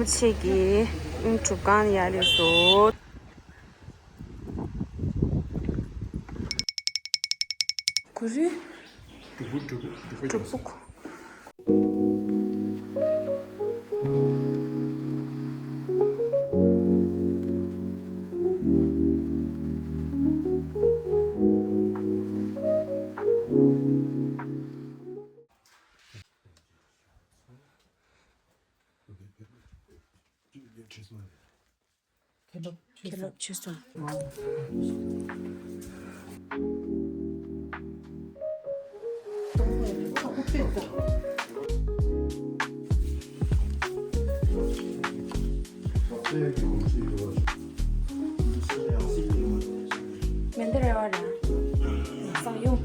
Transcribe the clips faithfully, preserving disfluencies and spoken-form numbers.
ཆེ་གི་ཨིན་གྲུབ་ཁང་ཡ་རེད་སོ། གུ་རུ། གྲུབ་པོ་གྲུབ་པོ་གྲུབ་པོ། ཁེ་ལོ་ཆོས་སོང་། མེ་འདི་རེ་བ་ར། སང་ཡོང་།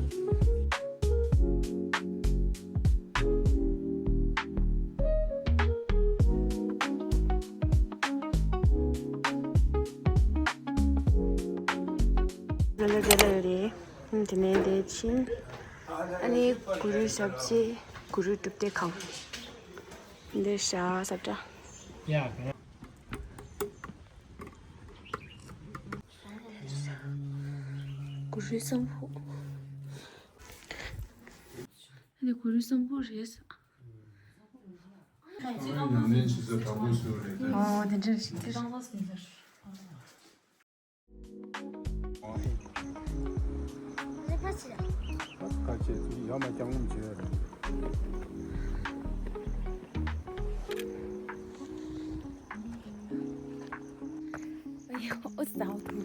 ལ་ལ་ལ་ལ་རེད། དེ་ནས་དེ་ཕྱིན། ཨ་ནི་གུ་རུའི་ཞབས་རྗེས་གུ་རུའི་སྒྲུབ་སྡེ་ཁང་། འདི་ཤ་ས་བཀྲ། གུ་རུའི་གསང་ཕུག་ཨ་ནི་གུ་རུའི་གསང་ཕུག་རེད། ཉམས་ལེན་བྱེད་ས་དྲག་པོ་བཟོས་རེད་ད། ཨོ་དེ་འདྲ་ཞིག་དེ། ཁ་ཆེ་ཡང་ན་སྐྱང་ངམ་བྱས་རེད། ཨོ་ཙི་ཙི།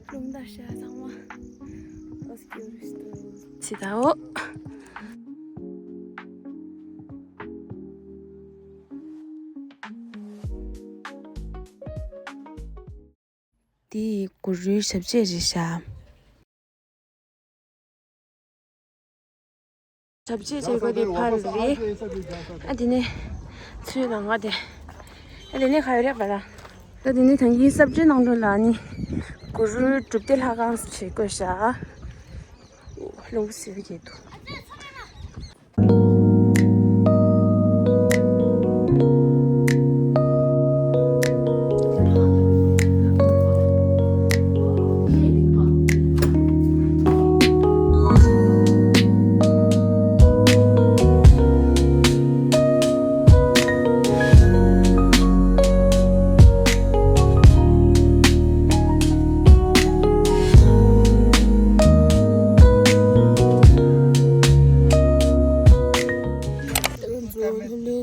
རླུང་རྟ་ཤ་ཚང་མ་ཨོ་སྐྱུར་སྟོ། ཙི་ཙི། འདི་གུ་རུའི་ཞབས་རྗེས་རེད་ཤག་ཞབས་རྗེས་བྱེད་སྒོ་དེ་ཕར་རེད། ཨ་དེ་ནས་ཚུར་ལ་ང་དེ། ཨ་དེ་ནས་ག་རེ་རེད་པ་ལ། ད་དེ་ནས་ད་གིན་ས་བཀྲའི་ནང་ལོགས་ལ་ནི་གུ་རུའི་སྒྲུབ་སྡེ་ལྷ་ཁང་བྱེད་དགོས་ཤག་རླུང་བུ་སེར་པོ་རྒྱག་འདུག་ཁོ་རང་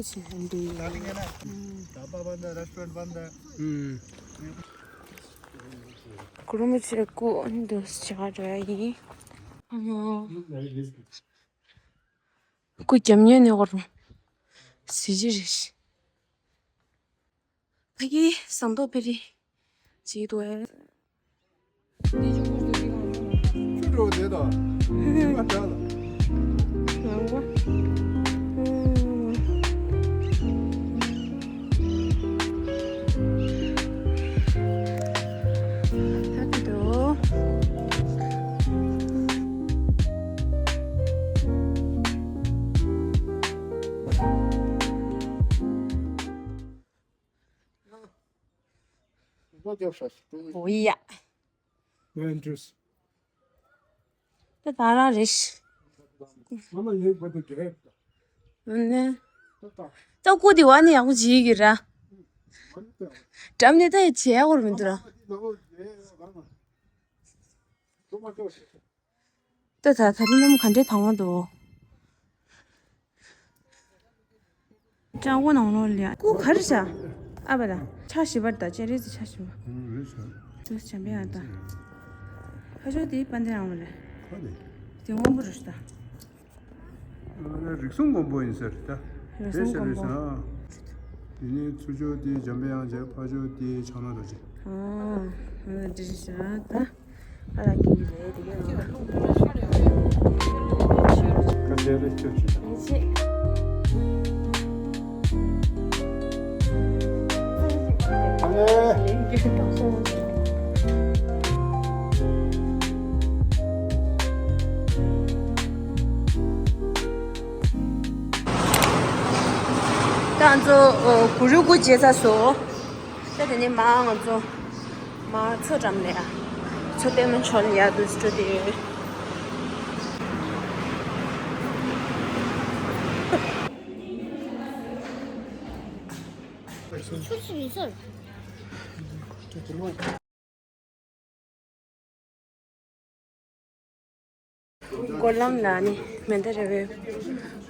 ཚོ་ལྷོད་ལྷོད་བྱས་ནས་འདུག་ད་པ་བ་འདི་རེ་སི་ཊོ་རེན་ཊི་བ་འདི། ཨུམ། ཁོ་རང་མི་ཚོས་སྐུ་འདི་བྱ་བ་འགྲོ་ཡ་ཡིན། སྐུ་རྒྱབ་ཉོན་ནས་འོར་གཟི་བརྗིད་རེད། ཕ་གི་ཟངས་མདོག་དཔེ་རིས་ཅིག་འདུག་ཨེ། ཆུ་འགྲོ་བ་དེ་དང་། ཆུ་མ་དྲག་ལ། ངང་པ། ཧ་གི་འདུག་འོ་ཡ། ད་ད་རང་རེད། ནས། ད་ཀུ་དེ་བ་ནི་ཡག་པོ་བྱེད་ཀྱི་ར། འགྲམ་ནས་ད་ཡ་བྱེད་ཡག་པོ་མི་འདུག་ར། ད་ད་ད་རིང་གནམ་ག་འདྲའི་གྲང་བ་འདུག་སྤྲང་པོ་ནང་ལོགས་ལ་སྐུ་ག་རེ་བྱ། ཨ་བ་ད་ཕྱག་བཞི་པ་ད་སྤྱན་རས་གཟིགས་ཕྱག་བཞི་པ། ཨང་རེད་ཤག་དུ་འཇམ་པའི་དབྱངས་ད། ཕ་ཤོག་དེ་དཔལ་ལྡན་རང་བ་རེད། ག་རེ། དེ་སྔོན་པོ་རེད་ཤག་ད། རིགས་གསུམ་མགོན་པོ་ཡིན་ཟེར་ད། རིགས་གསུམ་མགོན་པོ། དེ་ནས་ཚུར་ཕྱོགས་དེ་འཇམ་པའི་དབྱངས་བྱས། ཕར་ཕྱོགས་དེ་ཕྱག་ན་རྡོ་རྗེ། ཨང་། འདི་རེད་ཤག་ད། ཨ་ལ་ཀིང་རེད་དེ་ག་ཁ་ཆེ་རེད་ཁྱོད་ཆེ། ཨེ་ཆེ། ཨ་ལེ། ང་ཚོ་གུ་རུ་གུ་བརྗེད་ཚར་སོང་། ད་དེ་ནས་མ་ང་ཚོ་མ་མཚོ་འགྲམ་ལ་ཡ། མཚོ་པད་མ་མཆོག་ལ་ཡ་དུ་སྤྲོ་དེ་ཡོད། ཆུ་ཆུ་མི་ཚོར། སྒོ་ལམ་ལ་ནི་མེ་མདའ་ར་བའི་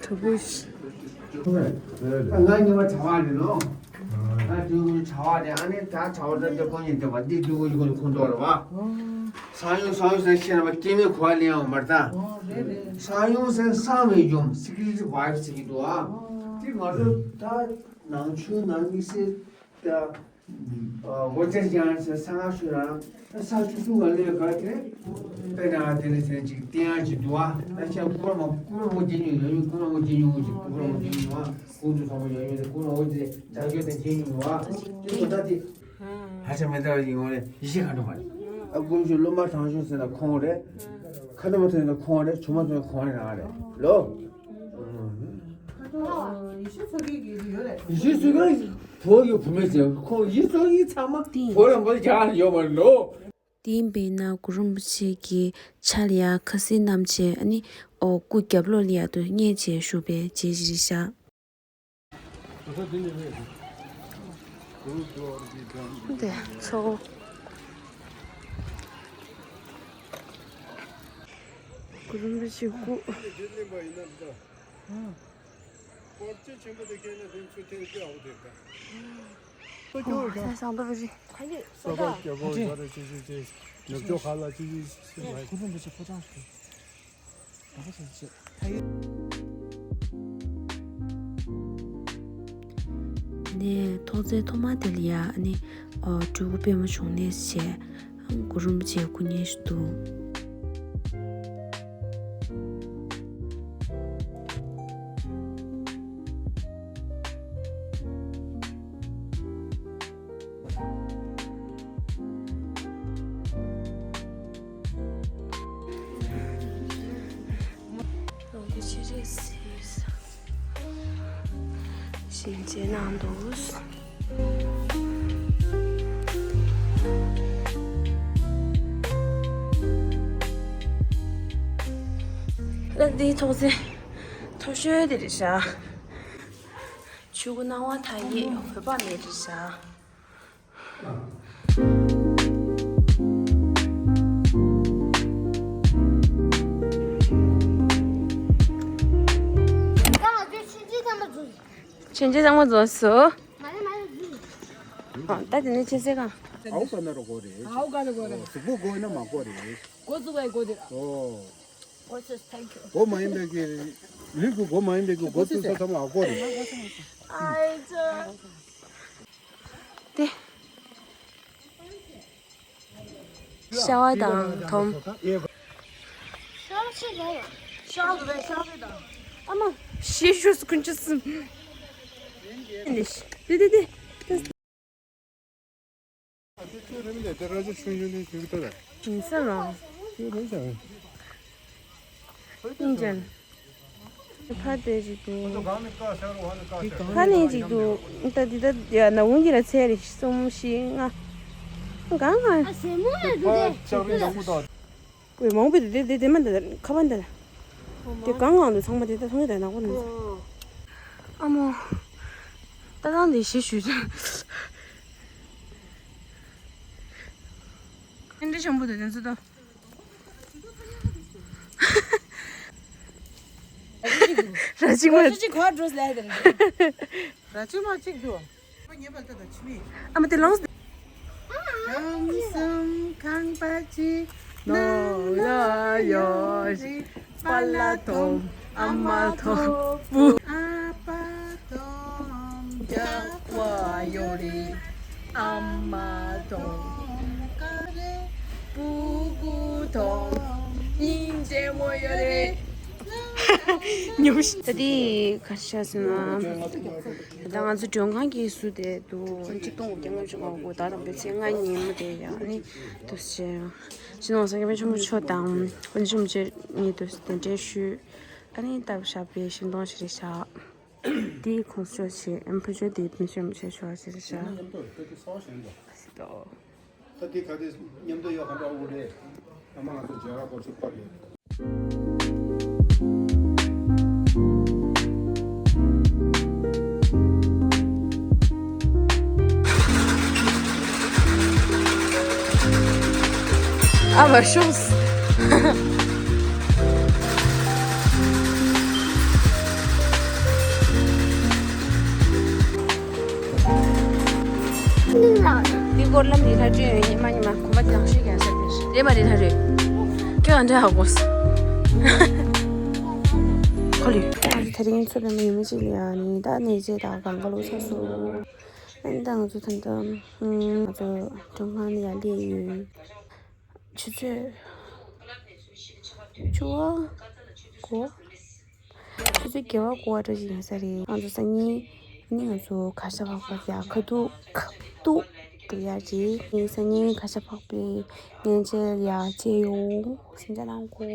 གྲུ་གུ། ང་ཉི་མ་གྲྭ་བ་རེད་ལོ། ང་དུས་ཀུན་གྲྭ་བ་རེད། ཨ་ནི་ད་གྲྭ་བ་ད་ལྟ་ཁོང་ཉིད་དེ་བ་འདི་དུས་ཀུན་ཁོང་ཁོང་ཏོག་རེད་བ། ས་ཡོང་ས་ཡོང་ཟེར་ཤེས་ན་བ་སྐྱེ་མེད་གོ་བ་ལེན་ཡོང་མར་ད། ས་ཡོང་ཟེར་ས་མེད་ཡོང་secret wife ཟེར་གྱི་འདུག་ཨ། དེ་ང་ཚོ་ད་ནང་ཆོས་ནང་མི་སེར་ད། འོ་ཅེར་ཀྱང་ཟེར་ས་ང་ཤོད་རང་ས་ཆུ་ཆུ་ག་ལས་ག་དེ་དཔེ་ན་དེ་ནས་ཟེར་ཅིག་བསྟན་ཡག་ཅིག་འདུག་ཨ། ད་ཁྱེད་ཀུ་ར་མ་ཀུ་ར་མོ་རྗེ་ཉུང་ཡོད་ཡོད་ཀུ་ར་མོ་རྗེ་ཉུང་ཅིག་ཀུ་ར་མོ་རྗེ་ཉུང་ཨ། ཀུ་ཏུ་ཚང་མ་ཡོད་ཡོད་ཀུ་ར་མོ་རྗེ་ད་ཡོད་དེ་རྗེ་ཉུང་ཨ། དེ་ཚོ་ད་དེ་ཧ་ཅང་མེད་ད་ཡིན་འོ་རེད་ཡི་ཤེས་ག་འགྲོ་མ་རེད། ཨ་ཀུ་ར་ཤོད་སློབ་མ་དྲང་ཤོད་ཟེར་ན་ཁོང་རེད། ཁ་ཏ་མ་ཐོན་ན་ཁོང་རེད། ཆུ་མ་ཐོན་ན་ཁོང་རེད་རང་རེད་ལོ། ཡེ་ཤུ་མཚོ་རྒྱལ་གྱི་ཡོད་རེད། ཡེ་ཤུ་མཚོ་རྒྱལ་བོད་ཀྱི་བུད་མེད་ཅིག་ཁོང་ཡིན་སོ་ཡིན་ཚང་མ་བོད་ལ་མོ་རྒྱག་ཡོད་མ་རེད་ལོ། དེ་ཡིན་པས་ན་གུ་རུ་རིན་པོ་ཆེ་གི་ཕྱག་ལ་ཡ་ཁ་སིལ་བསྣམས་བྱས་ཨ་ནི་ཨོ་སྐུ་རྒྱབ་ལོགས་ལ་ཡ་དུ་བསྙལ་བྱས་བཞུགས་པའི་རྗེས་ཤིག་རེད་ཤག་འདི་ཚོ་གུ་རུ་རིན་པོ་ཆེའི་སྐུ། དཔལ་སྤྱི་ཆེན་པོ་དེ་སྐད་ན་དེ་ཚོ་དེ་དེ་ཨའོ་དེ་ད། ཨོ་ས་ཞང་དོ་རི། སོ་ད་སྐྱ་བོ་ཡོད་རེད་ཅི་ཞིག་ཅི། ནུབ་ཕྱོགས་ཁ་ལ་ཅི་ཞིག་ཅི་མ་ཡིན། ཁོ་ཚོ་འདི་ཆ་ཕོ་བྲང་ཞིག་ད་ཁ་ཆེ་ཆེ། ནས་ཐོག་བརྩེགས་ཐོག་མ་དེ་ལ་ཡ་ཨ་ནི་ཨོ་སྤྲུལ་སྐུ་པད་མ་འབྱུང་གནས་བྱས། གུ་རུ་རིན་པོ་ཆེའི་སྐུ་བརྙན་ཞིག་འདུག་ལོ་རྒྱུས་ཅི་རེད་ཟེར། ཞིང་ཆེན་ནང་དུ། ལ་འདིའི་ཐོག་ཚེ་མཐོ་ཤོས་དེ་རེད་ཤག་ཆུ་གུ་སྣང་བ་མཐའ་ཡས་འོད་དཔག་མེད་རེད་ཤག་ཆེན་ཆེ་ཚང་མ་རྫོགས་སོ། ཨ་ད་དེ་ནས་ཆེ་ཚེ་གང་། ཨའོ་ག་ན་རོ་གོ་རེད། ཨའོ་ག་ན་གོ་རེད། གཟུགས་པོ་གོ་ན་མ་གོ་རེད། གོ་ཚུགས་པའི་གོ་དེ། ཨོ། གོ་མ་ཡིན་པའི་གི། ལུས་ཀྱི་གོ་མ་ཡིན་པའི་གི་གོ་ཚུགས་ས་ཚང་མ་ཨ་གོ་རེད། ཨའི་ཙི། དེ། ཤ་བ་དང་དོམ། ཤ་བ་ཆེ་ཡ་ཡ། ཤ་བ་རེད་ཤ་བ་དང་། ཨ་མ། ཤེས་ཞུ་སྐུ་མཆུ་སུ། དེ་དེ་དེ། ཡིན་ས་རང་། ཡིན་ཅན། ཕ་དེ་ཅིག་འདུག་ཕ་ནི་ཅིག་འདུག་ད་འདི་ད་ཡ་ན་འུན་གྱི་ར་ཚད་རེད་གསུམ་བཞི་ལྔ། གང་ང་། ཨ་ཟེ་མོ་ཡ་འདུག་དེ། ཨོའི་མང་པོ་འདུག་དེ་དེ་དེ་མ་འདི་ཁ་པ་འདི། དེ་གང་ང་འདུག་ཚང་མ་དེ་ད་མཐོང་གི་ད་ནག་པོ་འདུག་ཨ་མོ། ད་དང་དེ་ཞེ་ཞུ། ཨིན་དྲི་ཆེན་པོ་དེ་དེ་ཚོ་ད། ར་ཅིག་མ། ར་ཅིག་ག་འགྲོ་ལ་ཧེ་དེ་ར། ར་ཅིག་མ་ཅིག་འགྲོ། ཨ་མ་དེ་ལོངས། ཁམས་གསུམ་ཁང་པ་གཅིག་ནང་ལ་ཡོད་རེད། པ་ལགས་དང་ཨ་མ་དང་བུ། ཨ་ཕ་དང་རྒྱགས་པ་ཡོད་རེད། ཨ་མ་དང་ཀ་རེ་སྤུ་གུ་དང་སྙིང་རྗེ་མོ་ཡོད་རེད། ཉུང་ཤས། ད་དེ་ག་རེ་བྱས་ཟེར་ན། ད་ང་ཚོ་མགྲོན་ཁང་གི་ཟུར་དེ་དུ་གཅིག་སྟོང་དགུ་བརྒྱ་ལྔ་བཅུ་ང་དགུ་ཟླ་དང་པོའི་ཚེས་ལྔ་ཉིན་མོ་དེ་ཡང་ནི་དུ་བྱས། སྤྱི་ནོར་གོང་ས་སྐྱབས་མགོན་ཆེན་པོ་མཆོག་དང་དཔལ་ལྡན་ཆེན་པོ་མཆོག་གཉིས་དུ་གདན་འདྲེན་ཞུས། ཨ་ནི་བཏབ་བཞག་པའི་ཤིང་སྡོང་ཞིག་རེད་བཞག་འདི་ཁོང་ཚོ་ཆེ་ཨེམ་ཕུ་ཆོ་དེ་མི་ཆོ་མི་ཆོ་ཤོར་ཟེར་ཤ། མཉམ་དུ་ད་དེ་སོགས་ཞེན་དོ། ད་དེ་ག་དེ་མཉམ་དུ་ཡོད་ག་འདྲ་འུ་རེད། ཨ་མ་ང་ཚོ་རྒྱ་ར་གོ་ཚུགས་པ་རེད། ཨ་མ་ཤོག་འདི་སྐོར་ལམ་རི་ལྷ་བྲིས་ཡོད་ཉི་མ་ཉི་མ་གོམ་པ་དེ་རང་ཤོད་ཀྱང་ཟེར་ཏེ་རེད་མ་རི་ལྷ་རེད། ཁྱོད་ཨ་འདྲ་ཧ་གོ་ས། ཁོ་ལི། ང་ཚོ་དེ་རིང་མཚོ་པདྨ་ཡུལ་མི་གཅིག་ལ་ཡང་ནི་ད་གནས་མཇལ་དང་གང་ག་ལོ་ཚ་སོ། ཨ་ནི་ད་ང་ཚོ་ད་ལྟ་ང་ཚོ་མགྲོན་ཁང་ལ་ཡར་སླེབས་ཡོད། ཆུ་ཚོད་བཅུ་པ་དགུ་པ། ཆུ་ཚོད་བརྒྱད་པ་དགུ་པ་འདྲ་ཞིག་ཡིན་ས་རེད། ང་ཚོ་སང་ཉིན་ནི་ང་ཚོ་གར་ཞ་ཕག་པ་ཡ་ཁ་ཐུག་ཁ་ཐུག་འགྲོ་ཡ་རེད། ངས་སང་ཉིན་གར་ཞ་ཕག་པའི་གནས་མཇལ་ཡ་བཅས་ཡོང་སེམས་ཅན་ནང་གོ།